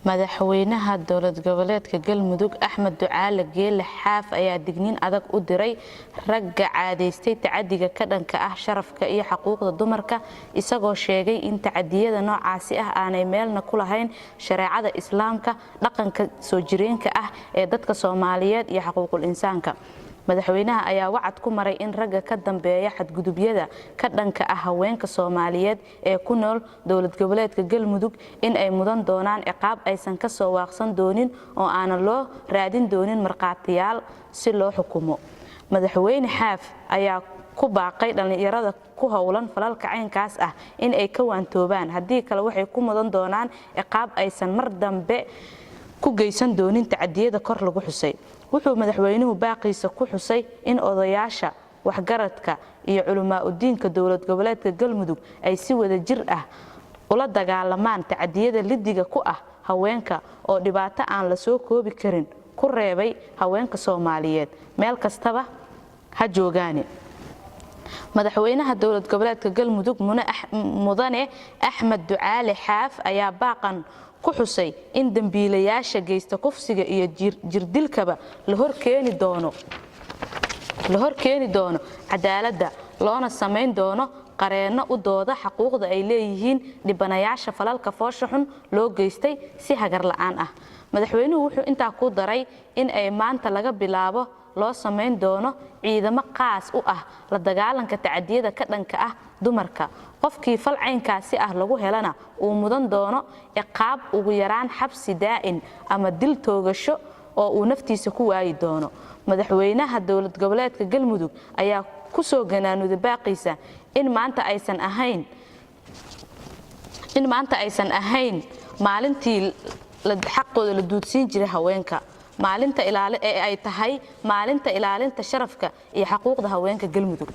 Madaxweynaha dowlad goboleedka Galmudug, Axmed Ducaale Geele Xaaf, ayaa digniin adag u diray ragga caadaystay tacadiga ka dhanka ah sharafka iyo xaquuqda dumarka, isagoo sheegay in tacadiyada noocaasi ah aanay meelna ku lahayn shareecada Islaamka, dhaqanka soo jireenka ah ee dadka Soomaaliyeed iyo xaquuqul insaanka. Madaxweynaha ayaa wacad ku maray in ragga ka dambeeya xadgudubyada ka dhanka ah haweenka Soomaaliyeed ee ku nool dowlad goboleedka Galmudug in ay mudan doonaan ciqaab aysan ka soo waaqsan doonin oo aanan loo raadin doonin markhaatiyaal si loo xukumo. Madaxweyne Xaaf ayaa ku baaqay dhallinyarada ku howlan falalka caynkaas ah in ay ka waantoobaan, haddii kale waxay ku mudan doonaan ciqaab aysan mar dambe ku geysan doonin tacadiyada kor lagu xusay. Wuxuu madaxweynuhu baaqiisa ku xusay in odayaasha waxgaradka iyo culamaa udiinka dowlad goboleedka Galmudug ay si wada jir ah ula dagaalamaan tacadiyada lidiga ku ah haweenka oo dhibaato aan la soo koobi karin ku reebay haweenka Soomaaliyeed meel kastaba ha joogaane. Madaxweynaha dowlad goboleedka Galmudug, Mudane Axmed Ducaale Xaaf, ayaa baaqan ku xusay in dembiilayaasha geysta kufsiga iyo jirdilkaba la horkeeni doono cadaaladda, loona samayn doono qareenno u dooda xaquuqda ay leeyihiin dhibanayaasha falalka foosha xun loo geystay si hagar la'aan ah. Madaxweynuhu wuxuu intaa ku daray in ay maanta laga bilaabo loo samayn doono ciidamo qaas u ah la dagaalanka tacadiyada ka dhanka ah dumarka, qofkii fal caynkaasi ah lagu helana uu mudan doono ciqaab ugu yaraan xabsi daa'in ama dil toogasho oo uu naftiisa ku waayi doono. Madaxweynaha dowlad goboleedka Galmudug ayaa ku soo ganaanuday baaqiisa in maanta aysan ahayn maalintii xaqooda la duudsiin jiray haweenka, maalinta ee ay tahay maalinta ilaalinta sharafka iyo xaquuqda haweenka Galmudug.